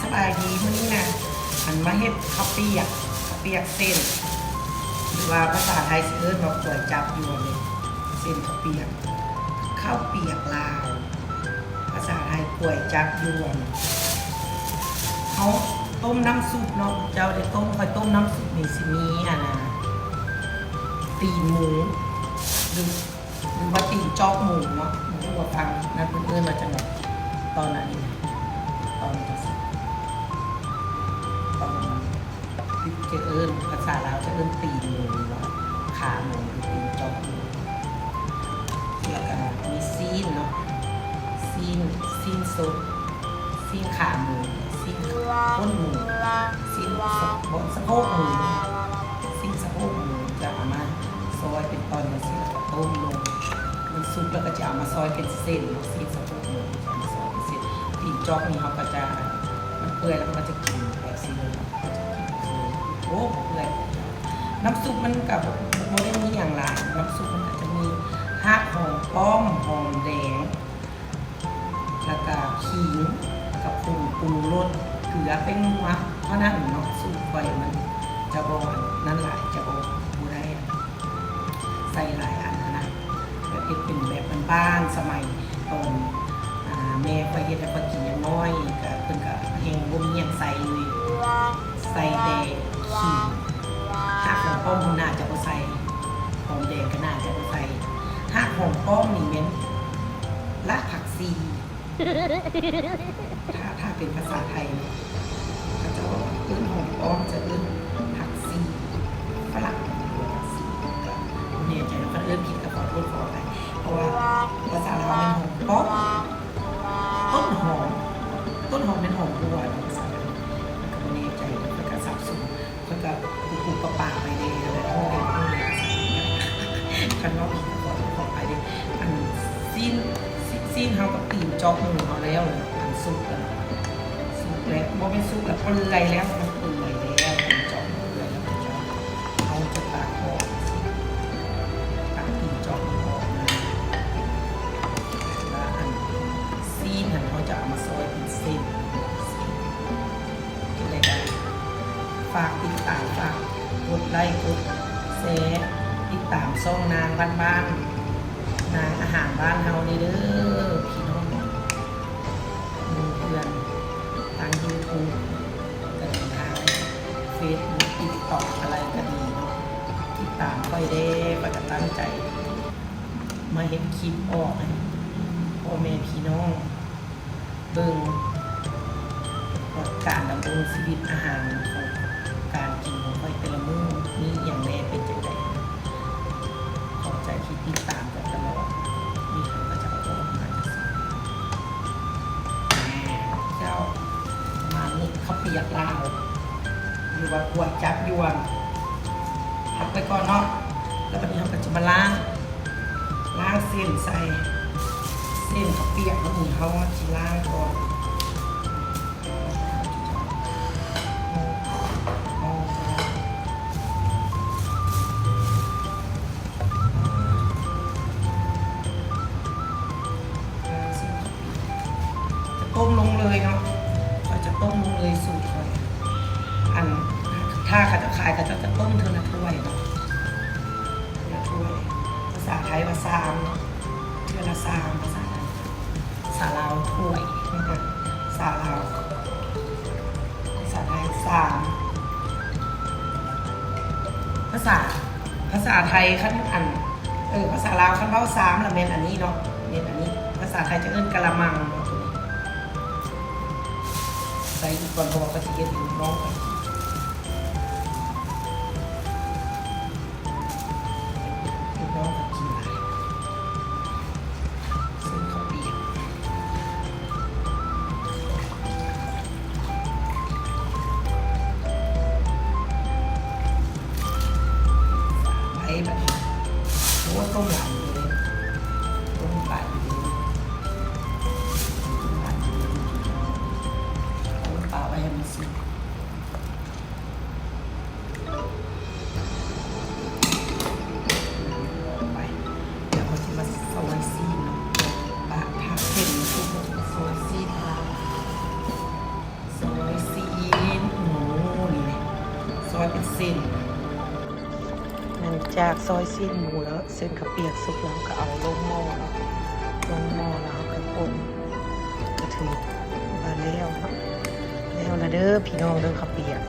ສະບາຍດີ ມື້ນີ້ນະ ອັນມາເຮັດເຂົ້າປຽກ ເຂົ້າປຽກເສັ້ນ ຫຼືວ່າພາສາໄທຊິເອີ້ນວ່າກວຍຈັບຢວນເດ້ ເສັ້ນເຂົ້າປຽກ ເຂົ້າປຽກລາວ ພາສາໄທກວຍຈັບຢວນ. ເຮົາຕົ້ມນ້ຳຊຸບເນາະ ເຈົ້າໄດ້ຕົ້ມ ຂ້ອຍຕົ້ມນ້ຳຊຸບນີ້ຊິມີອັນນະ ຕີນໝູ ຫຼື ຫຼືວ່າຕີນຈອກໝູເນາະ ບໍ່ຮູ້ວ່າຝັ່ງນັ້ນເພິ່ນເອີ້ນວ່າຈັ່ງໃດ ຕອນອັນນີ້ນະ ຕອນ ຕອນ ຈະເອີ້ນ ພາສາລາວຈະເອີ້ນຕີນໝູ ຫຼືວ່າຂາໝູ ຫຼືຕີນຈອກໝູ ແລ້ວກະມີຊີ້ນເນາະ ຊີ້ນ ຊີ້ນສົດ ຊີ້ນຂາໝູ ຊີ້ນກົ້ນໝູ ຊີ້ນສະ ບໍ່ ສະໂພກໝູ ຊີ້ນສະໂພກໝູ ຈະເອົາມາຊອຍເປັນຕ່ອນຈັ່ງຊີ້ ແລ້ວກະຕົ້ມລົງ ມັນສຸກແລ້ວກະຈະເອົາມາຊອຍເປັນເສັ້ນເນາະ ຊີ້ນສະໂພກໝູຈະເອົາມາຊອຍເປັນເສັ້ນ ຕີນຈອກນີ້ເຮົາກະຈະ ມັນເປື່ອຍແລ້ວເຮົາກະຈະກິນແບບຊີ້ເລີຍເນາະ ເຮົາຈະກິນເລີຍ ໂອ້ ເປື່ອຍ ນ້ຳຊຸບມັນກະບໍ່ ບໍ່ໄດ້ມີຫຍັງຫຼາຍ ນ້ຳຊຸບມັນກະຈະມີຮາກຫອມປ້ອມ ຫອມແດງ ແລ້ວກະຂີງ ແລ້ວກະຜົງປຸງລົດ ເກືອ ແປ້ງນົວ ເທົ່ານັ້ນເນາະ ສູດຂ້ອຍມັນຈະບໍ່ອັນນັ້ນຫຼາຍ ຈະບໍ່ ບໍ່ໄດ້ໃສ່ຫຼາຍອັນຫັ້ນນະ ແບບເຮັດເປັນແບບບ້ານໆ ສະໄໝຕອນ ອາ ແມ່ຂ້ອຍເຮັດໃຫ້ຂ້ອຍກິນຍັງນ້ອຍ ກະເພິ່ນກະແຮ່ງບໍ່ມີຫຍັງໃສ່ເລີຍ ໃສ່ແຕ່ຂີງ ຮາກຫອມປ້ອມຫັ້ນໜ້າຈະບໍ່ໃສ່ ຫອມແດງກະໜ້າຈະບໍ່ໃສ່ ຮາກຫອມປ້ອມນີ້ແມ່ນລາກຜັກຊີ ຖ້າ ຖ້າເປັນພາສາໄທເນາະ ເຂົາເຈົ້າເອີ້ນຫອມປ້ອມ ຈະເອີ້ນຜັກຊີ ຝຣັ່ງເອີ້ນຜັກຊີ ກະບໍ່ແນ່ໃຈເນາະ ຄັນເອີ້ນຜິດກະຂໍໂທດຂໍອະໄພ ເພາະວ່າພາສາລາວແມ່ນຫອມປ້ອມ ຕົ້ນຫອມ ຕົ້ນຫອມແມ່ນຫອມບົວເນາະ ພາສາລາວ ກະບໍ່ແນ່ໃຈ ຂ້ອຍກະສັບສົນ ຂ້ອຍກະປຸບປັບປະປາໄປແດ່ ແລ້ວກໍເວົ້າເລັດເວົ້າແຫຼງ ຄັນເວົ້າຜິດກໍຂໍໂທດຂໍອະໄພເດີ້ ອັນຊີ້ນ ຊີ້ນ ຊີ້ນເຮົາກັບຕີນຈອກໝູເຮົາແລ້ວ ອັນສຸກແລ້ວ ສຸກແລ້ວ ບໍ່ແມ່ນສຸກລະ ເປື່ອຍແລ້ວ ມັນເປື່ອຍແລ້ວ ຕີນຈອກໝູເປື່ອຍແລ້ວ ເຮົາຈະຕັກອອກ ຕັກຕີນຈອກໝູອອກມາ ແລ້ວອັນຊີ້ນຫັ້ນເຮົາຈະເອົາມາຊອຍເປັນເສັ້ນ ຈັ່ງໃດກໍຝາກຕິດຕາມ ຝາກກົດໄລ້ ກົດແຊ ຕິດຕາມຊ່ອງນາງບ້ານໆ ນາງອາຫານບ້ານເຮົານີ້ເດີ້ ພີ່ນ້ອງ ໝູ່ເພື່ອນ ທາງຢູທູບກໍດີ ທາງເຟສບຸກ ຕິກຕັອກ ອະໄລກໍດີເນາະ ຕິດຕາມຂ້ອຍແດ່ ຂ້ອຍກໍຕັ້ງໃຈມາເຮັດຄລິບອອກໃຫ້ພໍ່ແມ່ພີ່ນ້ອງ ເບິ່ງວ່າການດຳລົງຊີວິດ ອາຫານຂອງ ການກິນຂອງຂ້ອຍແຕ່ລະມື້ມີອີ່ຫຍັງແດ່ ເປັນຈັ່ງໃດ. ຂອບໃຈທີ່ຕິດຕາມກັນຕະຫຼອດ ມີຫຍັງກໍຈະເອົາອອກມາຈັ່ງຊີ້. ເຈົ້າ ມານີ້ເຂົ້າປຽກລາວ ຫຼືວ່າກວຍຈັບຢວນ ພັກໄວ້ກ່ອນເນາະ ແລ້ວບັດນີ້ເຮົາກໍຈະມາລ້າງ ລ້າງເສັ້ນໃສ່ ເສັ້ນເຂົ້າປຽກ ບັດນີ້ເຮົາຊິລ້າງກ່ອນ ຈະຕົ້ມລົງເລີຍເນາະ ຂ້ອຍຈະຕົ້ມລົງເລີຍ ສູດຂ້ອຍ ອັນ ຖ້າເຂົາເຈົ້າຂາຍ ເຂົາເຈົ້າຈະຕົ້ມເທື່ອລະຖ້ວຍເນາະ ເທື່ອລະຖ້ວຍ ພາສາໄທວ່າຊາມເນາະ ເທື່ອລະຊາມ ພາສາໄທ ພາສາລາວຖ້ວຍ ພາສາລາວ ພາສາໄທຊາມ ພາສາ ພາສາໄທຄັນອັນ ເອີ ພາສາລາວຄັນເວົ້າຊາມລະແມ່ນອັນນີ້ເນາະ ແມ່ນອັນນີ້ ພາສາໄທຈະເອີ້ນກະລະມັງເນາະ ໂຕນີ້ ໃສ່ອີກກ່ອນ ເພາະວ່າຂ້ອຍຊິເຮັດໃຫ້ລູກນ້ອງຂ້ອຍກິນ ລູກນ້ອງຂ້ອຍກິນຫຼາຍ ເສັ້ນເຂົ້າປຽກ ໄປບັດນີ້ ໂອ້ ຕົ້ມຫຼາຍຢູ່ເດ້ ຕົ້ມຫຼາຍຢູ່ເດ້ ຕົ້ມຫຼາຍຢູ່ເດ້ ເອົາປາໄວ້ໃຫ້ມັນສຸກ. ໄປ ແລ້ວເຮົາຊິມາຊອຍຊີ້ນເນາະ ປາ ຖ້າເຜັດມັນສຸກ ເຮົາຊິມາຊອຍຊີ້ນ ຊອຍ หลังจากซอยซี้นหมูแล้ว เส้นข้าวเปียกสุกแล้ว ก็เอาลงหม้อเนาะ ลงหม้อแล้วเราก็คน ก็ถือว่าแล้วเนาะ แล้วละเด้อพี่น้องเด้อ ข้าวเปียก